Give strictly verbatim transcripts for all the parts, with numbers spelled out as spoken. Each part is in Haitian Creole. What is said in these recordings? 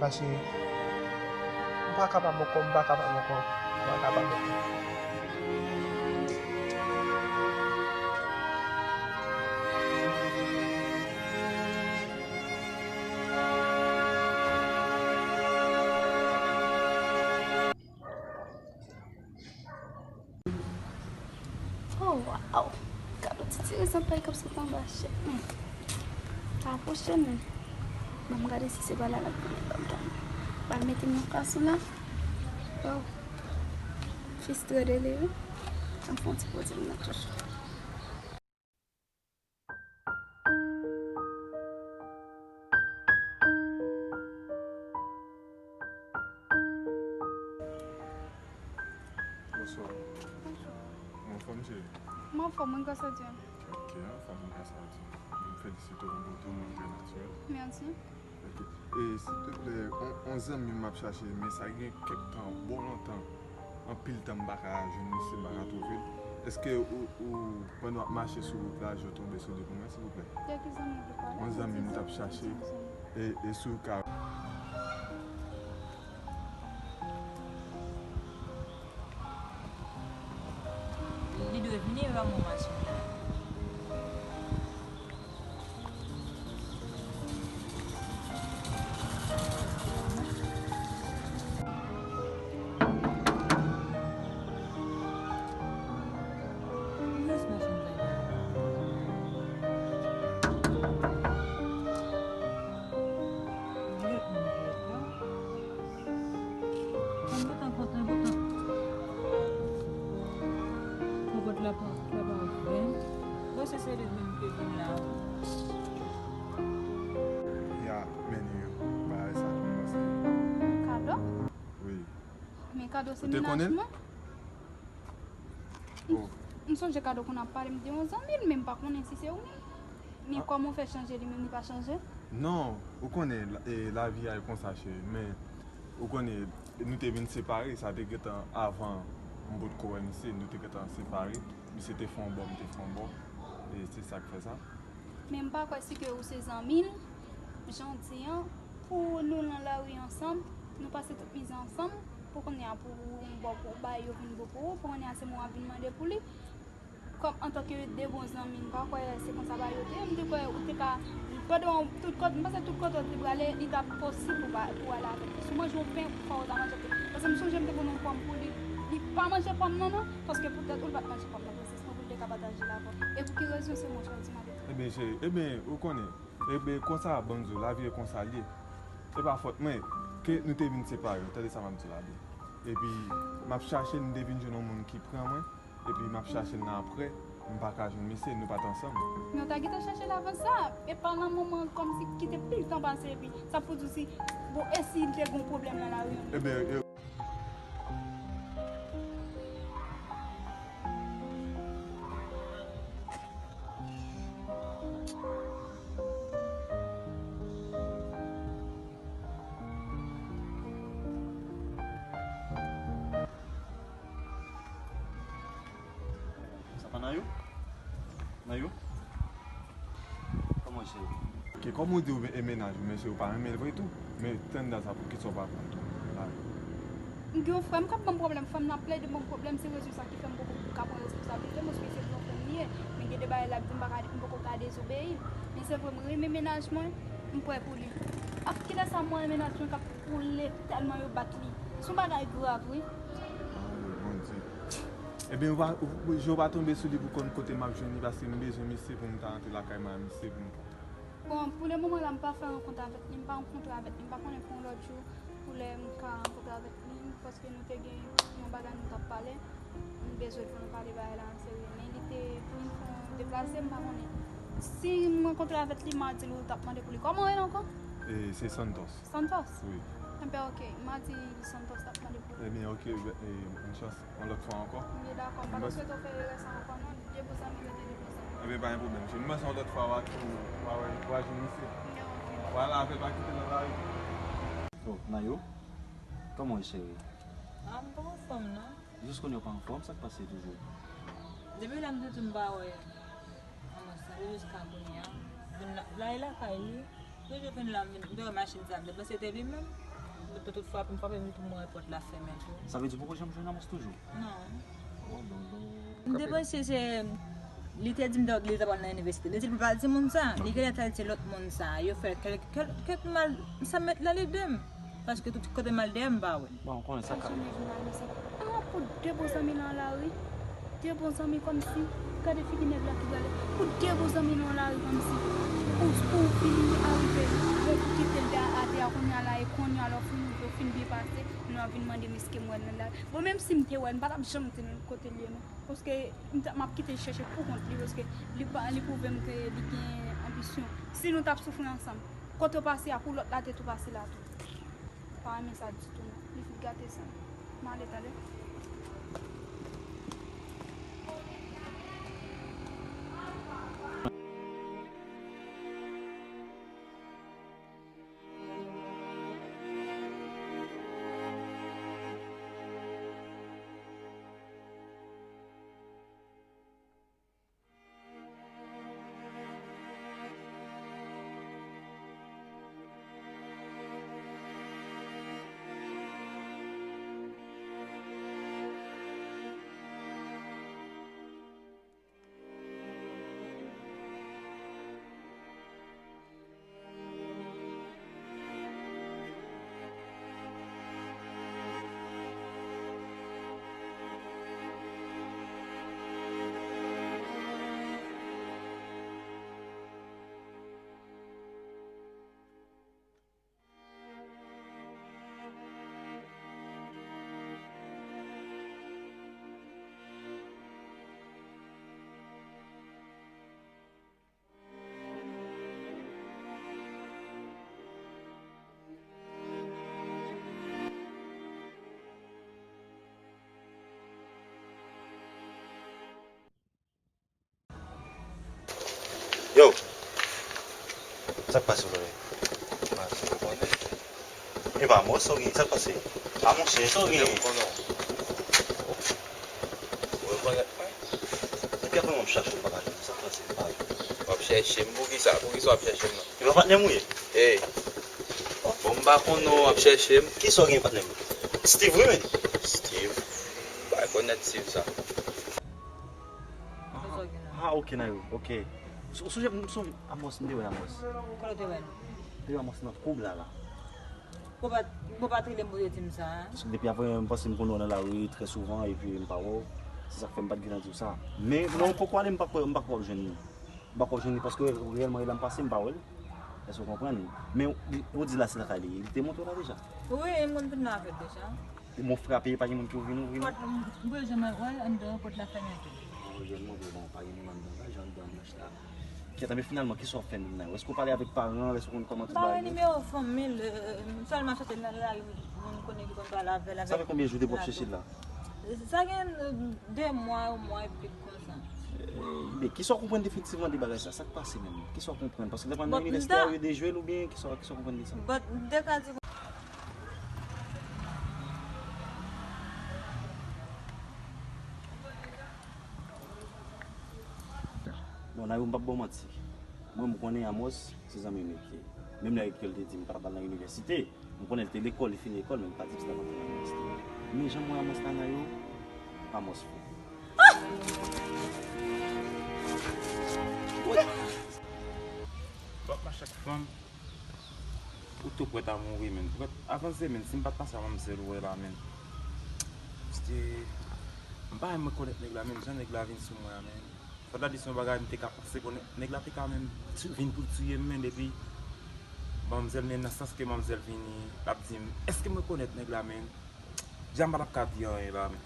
Cheri, m pa kapab ankò, m pa kapab ankò, m pa kapab ankò. Oh, wow! Gade ti ti rezon pay k ap sot anba chèz mwen. Sa pwoche menm. Ban m gade si se pa la l ap vin ban m tann. Ba l mete m nan kas ou la. Oh. Fis trè dele wi. An fè yon ti poze m nan toujou. Bonswa. Bonjou. Ou anfòm, cheri? M anfòm, wi, gras a Dye. Ok, anfòm, gras a Dye. M felisite w pou bote w, ou trè natirèl. Mèsi. Ok. E, silteplè, on, on zanmi m ap chache, men sa gen kèk tan, bon lontan. Anpil tan m pa ka jwenn misye, m pa ka twouve l. Èske ou, ou, pandan w ap mache sou wout la, je w tonbe sou li pou mwen, silvouplè? De ki zanmi w te pale? On zanmi m t ap chache. E, e si w ka. Li dwe vini, e pa mwen machin la. Kontan, kontan, kontan. Konpòt la pa, la pa ouvè. Bon, se seri menm ke vin la. Ya, men yo, bagay sa kòmanse. Kado? Wi. Men kado se mennaj mwen. Ou te konnen l? Oh. M sonje kado konn ap pale, m te yon zanmi l, men m pa konnen si se ou menm. Men kòman w fè chanje li menm, li pa chanje? Non, ou konnen, la, e, lavi a e konsa, cheri, men ou konnen, nou te vin separe, sa te gentan avan m potko wè misye, nou te gentan separe, misye te fè yon bò, m te fè yon bò, e se sa k fè sa. Men m pa kwè si ke ou se zanmi l, jan w di an, pou nou nan lari ansanm, nou pase tout mizè ansanm, pou kounye a pou yon bò pou bay yo vin bon pou ou, pou kounye a se mwen w ap vin mande pou li. Kòm antanke de bon zanmi, m pa kwè se konsa bagay yo te ye. M te kwè ou te ka, pandan tout kote, m panse tout kote ou te prale, li t ap posib pou ba, pou ale avèk li. Si w manje yon pen, fò ou ta manje pen. Paske m sonje m te pran yon pòm pou li. Li pa manje pòm nan, non, paske poutèt ou l pa t manje pòm nan, paske se pou l te ka pataje l avè w. E pou ki rezon se mwen w chwazi mande pou li? Ebyen, cheri, ebyen, ou konnen, ebyen, konsa, ban m di w, lavi e konsa l ye. E pa fòt mwen, ke nou te vin separe, tande sa m ap di w la byen. Epi, m ap chache, m te vin jwenn yon moun ki pran mwen. Epi m ap chache l nan apre, m pa ka jwenn misye, nou pa t ansanm. Men w ta gentan chache l avan sa, e pa nan moman kòmsi ki te pil tan pase epi sa pou di w si, bon, e si l te gen yon pwoblèm nan lari an? Ebyen, e- Sa pa Nayou? Nayou? Kòman w cheri? Ok, kòm ou di ou e mennaj ou, men cheri ou pa renmen l vre tou. Men tande sa, poukisa ou pa pran tou? M gen yon frè m k ap ban m pwoblèm, frè m nan ap plede ban m pwoblèm, se rezon sa ki fè m poko ka pran responsablite m, paske se yon frè m li ye. Men gen de bagay l ap di m pa ka, m poko ka dezobeyi l. Men se vre, m renmen mennaj mwen, m prè pou li. Ak kilès sa mwen mennaj mwen k ap woule tèlman yo bat li? Se yon bagay grav, wi. Ah, wi, Bondye. Ebyen, ou pa, ou, je w pa tonbe sou li pou konn kote m ap jwenn li, paske m bezwen misye pou m ta rantre lakay mwen a misye pou m. Bon, pou le moman la, m pa fè rankont avèk li, m pa rankontre avèk li, m pa konnen pou yon lòt jou, pou lè m ka rankontre avèk li, paske nou te gen yon bagay nou t ap pale, m bezwen pou nou pale bagay la an serye, men li te vin fè yon deplase, m pa konnen. Si m rankontre avèk li, m a di l ou t ap mande pou li. Kòman w rele ankò? E, se Santos. Santos? Wi. Enben, ok. M a di Santos t ap mande pou li. Ebyen, ok, e, bon chans. Yon lòt fwa ankò. Wi, dakò. M pa ta swete w fè erè sa ankò, non. De bon zanmi rete de bon zanmi. Ebyen, pa gen pwoblèm. M panse yon lòt fwa w a tou, w a wè, w a jwenn misye. Ebyen, ok. W a lave l, pa kite l nan lari. Oh, Nayou, kòman w ye, cheri? Ah, m pa anfòm, non. Jis kounye a w pa anfòm, sa k pase toujou? Depi lè m te di w m pa wè. Manman sa, jiska kounye a. Vin la, la e lakay li. Toujou vin la, m vin, m te wè machin sa, m te panse se te li menm. Tout, tout fwa pou m frape, m tou mwen pòt la fèmen tou. Sa vle di ou poko janm jwenn Amos toujou? Non. Oh, non, non. M te panse se, li te di m li t ap al nan inivèsite. Li di l pa di moun sa. Li genlè t al di lòt moun sa. Yo fè kèk, kèk, kèk mal, sa m met la li de m. Paske tout kote m al dèyè m pa wè l. Bon, ou konnen sa ka. Sou nèg mal, mesye. Ah, pou de bon zanmi nan lari. De bon zanmi kòmsi. Gade figi nèg la ki prale. Pou de bon zanmi nan lari kòmsi. Pou, pou fini arive. Lè pou kite l da atè a kounye a la e kounye a lè w fin rive, w fin byen pase, nou ap vin mande m èske m wè l nan lari. Bon, menm si m te wè l, m pa t ap janm di l kote l ye non. Paske m t, m ap kite l chèche pou kont li, paske li pa, li pwouve m ke li gen anbisyon. Si nou t ap soufri ansanm, kote w pase a, pou lòt la te tou pase la tou. Pa renmen sa ditou non. Li fin gate sa. M ale tande. Yo! Sa k pase, frè? Epa, mwen, sa w gen? Sa k pase? A, monchè, sa w gen? Ou konnen. Ou rekonèt mwen? Depi apre mwen, m chache w, m pa ka jwenn ou. Sa k pase? M pa jwenn ou. W ap chèche m? Poukisa? Poukisa w ap chèche m nan? Epa patnè m ou ye? Ey! Bon, m pa konnen w ap chèche m. Kisa w gen, patnè m? Steve, wi, men. Steve? M pa rekonèt Steve sa. Ah, ok, Nayou, ok. Sou, sou, m sonje Amos, m te wè Amos. Kote w te wè l? M te wè Amos nan koub la, la. Bon, pa, bon, pa t rele m pou te di m sa, hein? Paske depi apre, m panse m konn wè w nan lari trè souvan, epi m pa wè w. Se sa k fè m pa t gentan di w sa. Men, lè w poko ale, m pa kwè, m pa kwè w ap jwenn li. M pa kwè w jwenn li paske reyèlman, lè m pase, m pa wè l. Èske w konprann? Men, ou di la, se lakay li ye. Li te montre w la deja? Wi, m konn vin la avè l deja. Bon, frape, pa gen moun ki ouvri non, ouvri non. Pòt, m bezwen mwen wè anndan, pòt la fèmen tou. Bon, jwenn mwen, bon, pa gen moun anndan la, jan anndan an blanch la. Kèt, men finalman, kisa w ap fè menm nan? Èske w pale avèk paran l? Èske w konn kòman tout bagay ye? M pa wè nimewo fanmi l, euh, sèlman chèche l nan lari, moun m konnen ki konn pale avè l. Sa fè konbyen jou depi w ap chèche l la? Sa gen, euh, de mwa, yon mwa epi konsa. Eh, men kisa w konprann definitivman de bagay sa? Sa k pase menm? Kisa w konprann? Paske depi nan inivèsite a, yo dejwe l oubyen kisa, kisa w konprann de sa? But m te ka di Bon, Nayou, m p ap ba w manti. Mwen, m konnen Amos se zanmi m li ye. Menm lè ke l te di m pa t ap al nan inivèsite, m konnen l te lekòl, li fini lekòl, men l pa di m si l ap antre nan inivèsite. Men jan m wè Amos la, Nayou, Amos fou. W ap mache ak fanm. Ou tou prèt a mouri, menn. Ou prèt avanse, menn. Si m pa t pase a manmzèl ou wè la, menn. Paske m pa menm rekonèt nèg la, menn. Jan nèg la vin sou mwen an, menn. Fò ta di se yon bagay m te ka panse konnen. Nèg la te ka menm vin pou l tiye m, menn, epi manmzèl, menn, nan sans ke manmzèl vini, l ap di m, èske m rekonèt nèg la, menn? Dja m pa t ap ka di anyen la, menn.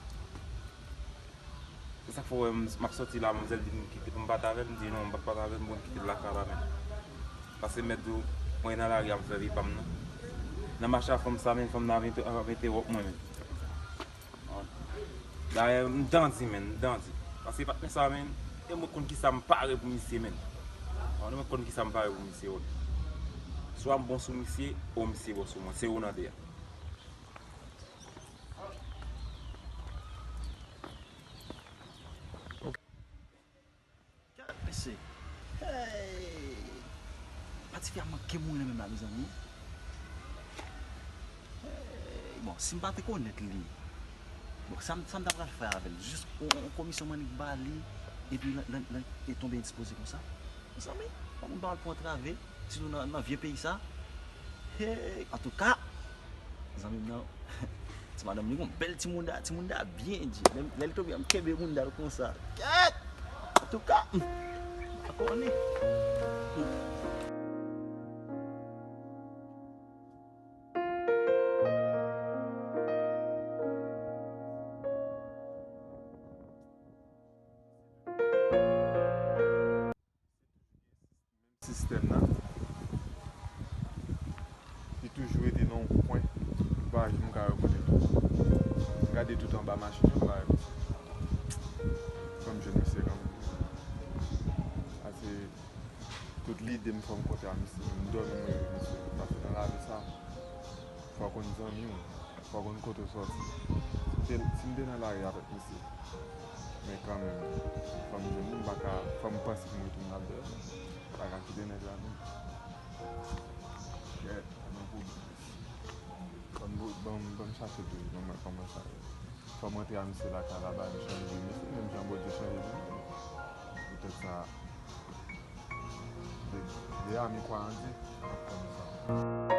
Se sa k fè w wè m, m ap sòti la, manmzèl di m kite pou m pati avè l, m di non, m p ap pati avè l, m konn kite l lakay la menm. Paske m mèt di w, mwen nan lari a m fè vi pa m nan. Nan mache a fanm sa menm, fanm nan ap entewòp mwen menm. Dayè, m dandi menm, m dandi. Paske patnè sa menm, e mwen konn kisa m pare pou misye menm. E mwen konn kisa m pare pou misye, wi. Swa m bon sou misye, ou misye bon sou mwen. Se ou nan de a. Mesye, hey! Pati fè a manke mouri nan menm la, mezanmi. Bon, si m pa te konèt li, bon, sa m, sa m ta pral fè avè l? Jis yon, yon komisyon m annik ba li, epi l, l, l, e tonbe endispoze konsa? Mezanmi, yon moun pa al pran antrave, sitou nan, nan vye peyi sa. Hey, antouka, zanmi m nan, ti madanm li gon bèl ti mounda, ti mounda byen di. Lè, lè l tonbe, m kenbe mounda l konsa. Kèt! Antouka, m pa konnen. Sistèm nan, li toujou rete nan yon kwen, m pa janm ka wè kote l. M gade tout anba machin yo, m pa wè misye. Fò m jwenn misye kanmenm. Sa se tout lide m, fò m kontre a misye. M dòmi, m reve misye. Paske nan lavi sa, fò w konn zanmi w, fò w konn kote w sòti. Si m te, si m te nan lari avèk misye, men kanmenm, fò m jwenn li, m pa ka, fò m panse pou m retounen al dèyè. M pa ka kite nèg la menm. Kèt, pa gen pwoblèm. Ban m, ban m, ban m chache toujou, ban m wè kòman sa ye. Fò m rantre a misye lakay la, ba misye yon gwo mesi, menm jan Bondye chanje nou. Poutèt sa, de, de ami kwa an di, m ap tann sa.